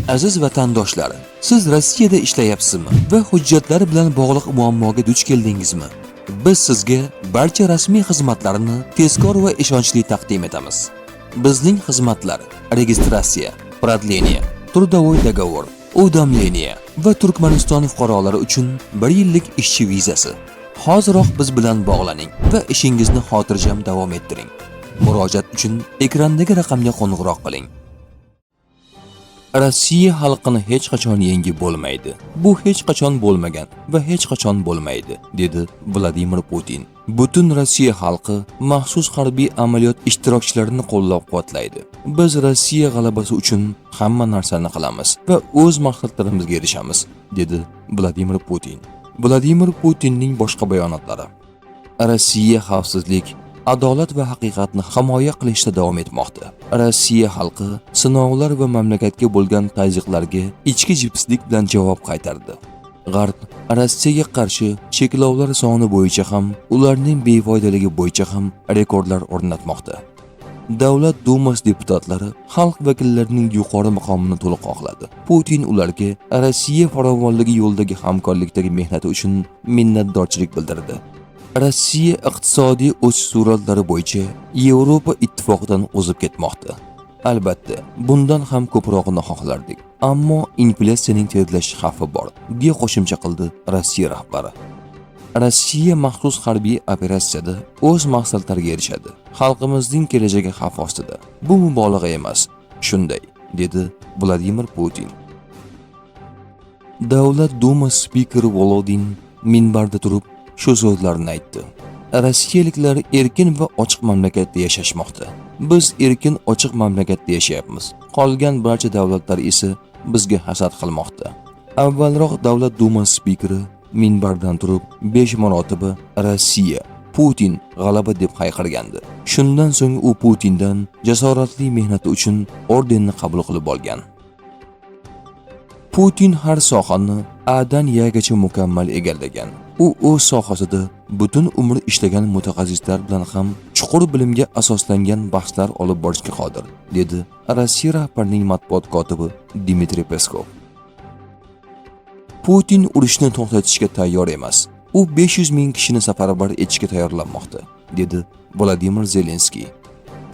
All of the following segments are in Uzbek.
Aziz vatandoshlar, siz Rossiyada ishlayapsizmi va hujjatlar bilan bog'liq muammoga duch keldingizmi? Biz sizga barcha rasmiy xizmatlarni tezkor va ishonchli taqdim etamiz. Bizning xizmatlar: registratsiya, продление, трудовой договор, уведомление va Turkmaniston fuqarolari uchun 1 yillik ishchi vizasi. Hoziroq biz bilan bog'laning va ishingizni xotirjam davom ettiring. Murojaat uchun ekrandagi raqamga qo'ng'iroq qiling. Rossiya xalqini hech qachon yengib bo'lmaydi. Bu hech qachon bo'lmagan va hech qachon bo'lmaydi, dedi Vladimir Putin. Butun Rossiya xalqi maxsus harbiy amaliyot ishtirokchilarini qo'llab-quvvatlaydi. Biz Rossiya g'alabasi uchun hamma narsani qilamiz va o'z maqsadlarimizga erishamiz, dedi Vladimir Putin. Vladimir Putinning boshqa bayonotlari: Rossiya xavfsizlik, adolat va haqiqatni himoya qilishda davom etmoqda. Rossiya xalqi sinovlar va mamlakatga bo'lgan tazyiqlarga ichki jipslik bilan javob qaytardi. G'arb Rossiyaga qarshi cheklovlar soni bo'yicha ham, ularning befoydaligi bo'yicha ham rekordlar o'rnatmoqda. Davlat Dumasi deputatlari xalq vakillarining yuqori maqomini to'liq oqladi. Putin ularga Rossiya farovonligi yo'lidagi hamkorlikdagi mehnati uchun minnatdorchilik bildirdi. Rossiya iqtisodiy o'sish sur'atlari bo'yicha Yevropa Ittifoqidan o'zib ketmoqda. Albatta, bundan ham ko'prog'ini xohlardik, ammo inflyatsiyaning tezlashish xavfi bor, deya qo'shimcha qildi Rossiya rahbari. Rossiya maxsus harbiy operatsiyada o'z maqsadlariga erishadi. Xalqimizning kelajagi xavf ostida. Bu mubolag'a emas. Shunday, dedi Vladimir Putin. Davlat Dumasi spikeri Volodin minbarda turib shu so'zlarni aytdi: Rossiyaliklar erkin va ochiq mamlakatda yashashmoqda. Biz erkin, ochiq mamlakatda yashayapmiz. Qolgan barcha davlatlar esa bizga hasad qilmoqda. Avvalroq Davlat Dumasi spikeri minbardan turib 5 marotaba "Rossiya, Putin, g'alaba!" deb hayqirgandi. Shundan so'ng u Putindan jasoratli mehnati uchun ordenni qabul qilib olgan. Putin har sohani Adan Yagacha mukammal egallagan. U o'z sohasida butun umr ishlagan mutaxassislar bilan ham chuqur bilimga asoslangan bahslar olib borishga qodir, dedi Rossiya rahbarining matbuot kotibi Dmitriy Peskov. Putin urushni to'xtatishga tayyor emas. U 500 ming kishini safarbar etishga tayyorlanmoqda, dedi Vladimir Zelenskiy.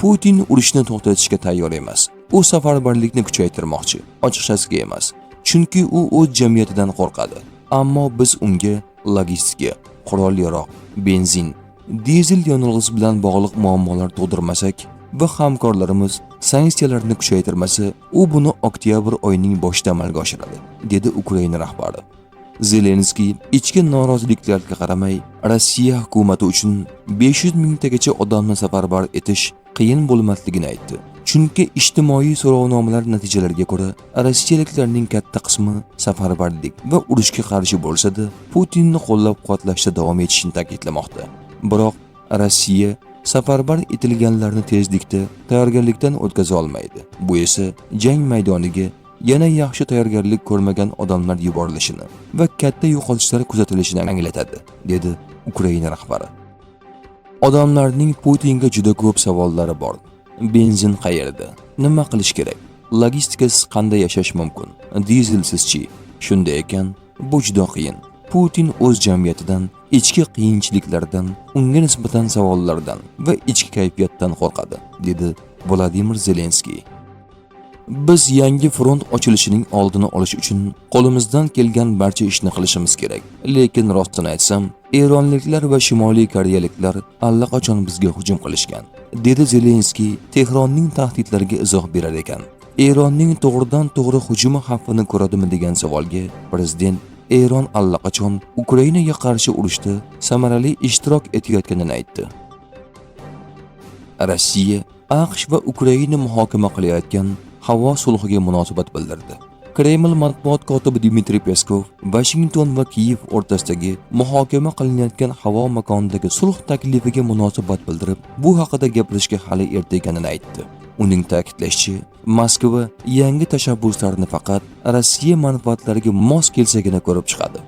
Putin urushni to'xtatishga tayyor emas. U safarbarlikni kuchaytirmoqchi, ochiqchasiga emas. Chunki u o'z jamiyatidan qo'rqadi. Ammo biz unga logistika, qurol-yarog', benzin, dizel yonilg'isi bilan bog'liq muammolar tug'dirmasak va hamkorlarimiz sanksiyalarni kuchaytirmasa, u buni oktyabr oyining boshida amalga oshiradi, dedi Ukraina rahbari. Zelenskiy ichki noroziliklarga qaramay, Rossiya hukumati uchun 500 mingtagacha odamni safarbar etish qiyin bo'lmasligini aytdi. Chunki ijtimoiy so'rovnomalar natijalariga ko'ra, rossiyaliklarning katta qismi safarbarlik va urushga qarshi bo'lsa-da, Putinni qo'llab-quvvatlashda davom etishini ta'kidlamoqda. Biroq Rossiya safarbar etilganlarni tezlikda tayyorgarlikdan o'tkaza olmaydi. Bu esa jang maydoniga yana yaxshi tayyorgarlik ko'rmagan odamlar yuborilishini va katta yo'qotishlar kuzatilishini anglatadi, dedi Ukraina rahbari. Odamlarning Putinga juda ko'p savollari bor. Benzin qayerda? Nima qilish kerak? Logistikasiz qanday yashash mumkin? Dizelsiz-chi? Shunday ekan, bu juda qiyin. Putin o'z jamiyatidan, ichki qiyinchiliklardan, unga nisbatan savollardan va ichki kayfiyatdan qo'rqadi, dedi Vladimir Zelenskiy. Biz yangi front ochilishining oldini olish uchun qo'limizdan kelgan barcha ishni qilishimiz kerak. Lekin rostini aytsam, eronliklar va Shimoliy koreyaliklar allaqachon bizga hujum qilishgan, dedi Zelenskiy Tehronning tahdidlariga izoh berar ekan. Eronning to'g'ridan to'g'ri hujumi xavfini ko'radimi degan savolga prezident Eron allaqachon Ukrainaga qarshi urushda samarali ishtirok etayotganini aytdi. Rossiya AQSh va Ukraina muhokama qilayotgan havo sulhiga munosabat bildirdi. Kreml matbuot kotibi Dmitriy Peskov Vashington va Kiyev o'rtasidagi muhokama qilinayotgan havo makonidagi sulh taklifiga munosabat bildirib, bu haqida gapirishga hali erta ekanini aytdi. Uning ta'kidlashicha, Moskva yangi tashabbuslarni faqat Rossiya manfaatlariga mos kelsagina ko'rib chiqadi.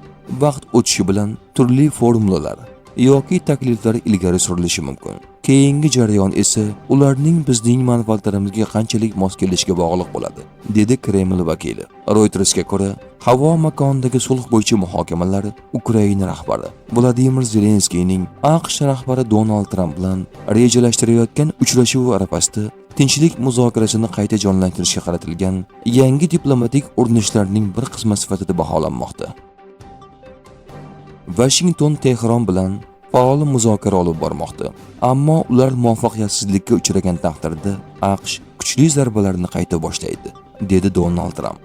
Vaqt o'tishi bilan turli formulalar yoki takliflar ilgari surilishi mumkin. Keyingi jarayon esa ularning bizning manfaatlarimizga qanchalik mos kelishiga bog'liq bo'ladi, dedi Kreml vakili. Reutersga ko'ra, havo makonidagi sulh bo'yicha muhokamalar Ukraina rahbari Vladimir Zelenskiyning AQSh rahbari Donald Tramp bilan rejalashtirilayotgan uchrashuvi arafasida tinchlik muzokarasini qayta jonlantirishga qaratilgan yangi diplomatik urinishlarning bir qismi sifatida baholanmoqda. Vashington Tehron bilan faol muzokara olib bormoqda. Ammo ular muvaffaqiyatsizlikka uchragan taqdirda AQSh kuchli zarbalarni qayta boshlaydi, dedi Donald Tramp.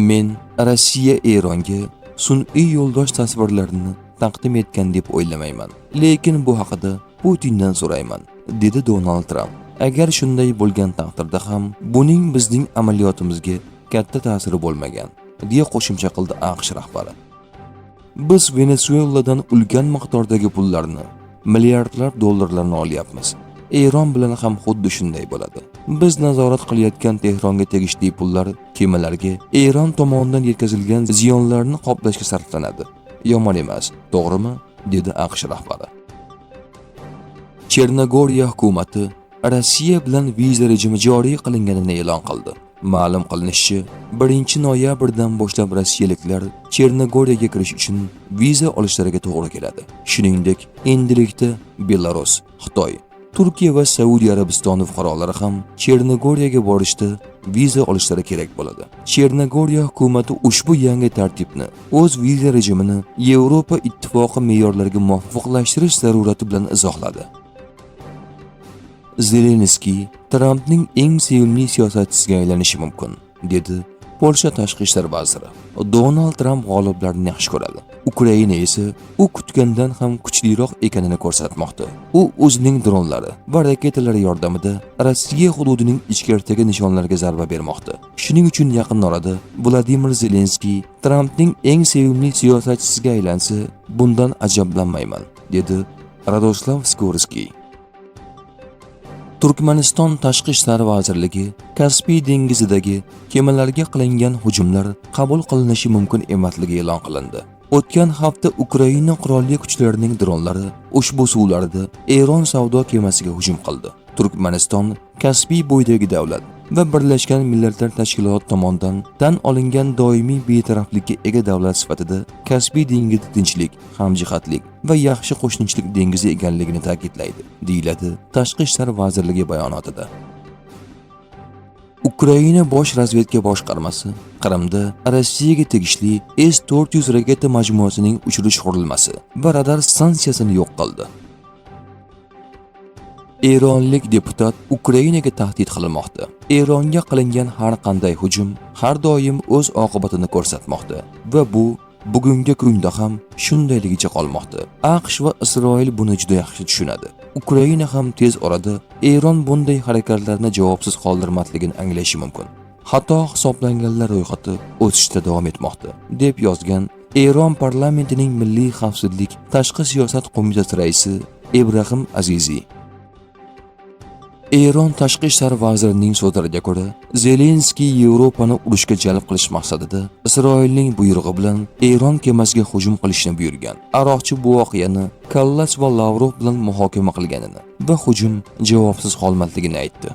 Men Rossiya Eronga sun'iy yo'ldosh tasvirlarini taqdim etgan deb o'ylamayman. Lekin bu haqida Putindan so'rayman, dedi Donald Tramp. Agar shunday bo'lgan taqdirda ham buning bizning amaliyotimizga katta ta'siri bo'lmagan, deya qo'shimcha qildi AQSh rahbari. Biz Venesueladan ulkan miqdordagi pullarni, milliardlab dollarlarni olyapmiz. Eron bilan ham xuddi shunday bo'ladi. Biz nazorat qilayotgan Tehronga tegishli pullar kemalarga Eron tomonidan yetkazilgan ziyonlarni qoplashga sarflanadi. Yomon emas, to'g'rimi? Dedi AQSh rahbari. Chernogoriya hukumati Rossiya bilan viza rejimi joriy qilinganini e'lon qildi. Ma'lum qilinishicha, 1-noyabrdan boshlab rossiyaliklar Chernogoriyaga kirish uchun viza olishlariga to'g'ri keladi. Shuningdek, endilikda Belarus, Xitoy, Turkiya va Saudiya Arabistoni fuqarolari ham Chernogoriyaga borishda viza olishlari kerak bo'ladi. Chernogoriya hukumati ushbu yangi tartibni o'z viza rejimini Yevropa Ittifoqi me'yorlariga muvofiqlashtirish zarurati bilan izohladi. Zelenskiy Trampning eng sevimli siyosatchisiga aylanishi mumkin, dedi Polsha tashqi ishlar vaziri. Donald Tramp g'oliblarni yaxshi ko'radi. Ukraina esa u kutgandan ham kuchliroq ekanini ko'rsatmoqda. U o'zining dronlari va raketalari yordamida Rossiya hududining ichkarisidagi nishonlarga zarba bermoqda. Shuning uchun yaqin orada Vladimir Zelenskiy Trampning eng sevimli siyosatchisiga aylansa, bundan ajablanmayman, dedi Radoslav Sikorskiy. Turkmaniston Tashqi ishlar vazirligi Kaspiy dengizidagi kemalarga qilingan hujumlar qabul qilinishi mumkin emasligi e'lon qilindi. O'tgan hafta Ukraina qurolli kuchlarining dronlari ushbu suvlarda Eron savdo kemasiga hujum qildi. Turkmaniston Kaspiy bo'yidagi davlat va Birlashgan Millatlar Tashkiloti tomonidan tan olingan doimiy betaraflikka ega davlat sifatida Kaspiy dengizi tinchlik, hamjihatlik va yaxshi qo'shnichilik dengizi ekanligini ta'kidlaydi, deyiladi Tashqi ishlar vazirligi bayonotida. Ukraina bosh razvedka boshqarmasi Qrimda Rossiyaga tegishli S-400 raketa majmuasining uchirish qurilmasi va radar stansiyasini yo'q qildi. Eronlik deputat Ukrainaga tahdid qilmoqda. Eronga qilingan har qanday hujum har doim o'z oqibatini ko'rsatmoqda va bu bugungi kunda ham shundayligicha qolmoqda. AQSh va Isroil buni juda yaxshi tushunadi. Ukraina ham tez orada Eron bunday harakatlarni javobsiz qoldirmasligini anglashi mumkin. Xato hisoblanganlar ro'yxati o'sishda davom etmoqda, deb yozgan Eron parlamentining Milliy xavfsizlik tashqi siyosat qo'mitasi raisi Ibrahim Aziziy. Eron tashqi ishlar vazirining so'zlariga ko'ra, Zelenskiy Yevropani urushga jalb qilish maqsadida Isroilning buyrug'i bilan Eron kemasiga hujum qilishni buyurgan. Aroqchi bu voqeani Kallas va Lavrov bilan muhokama qilganini va hujum javobsiz qolmasligini aytdi.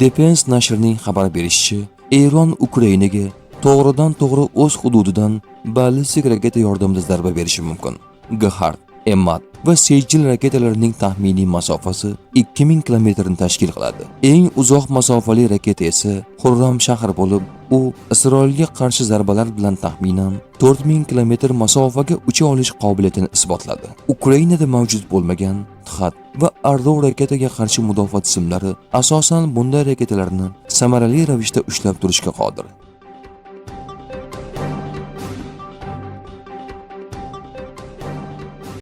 Defense nashrining xabar berishicha, Eron Ukrainaga to'g'ridan to'g'ri o'z hududidan ballistik raketa yordamida zarba berishi mumkin. Gehard, Emad va Sejil raketalarining taxminiy masofasi 2000 kilometrni tashkil qiladi. Eng uzoq masofali raketa esa Xurram shahri bo'lib, u Isroilga qarshi zarbalar bilan taxminan 4000 kilometr masofaga ucha olish qobiliyatini isbotladi. Ukrainada mavjud bo'lmagan Txad va Arrow raketaga qarshi mudofaa tizimlari asosan bunday raketalarni samarali ravishda ushlab turishga qodir.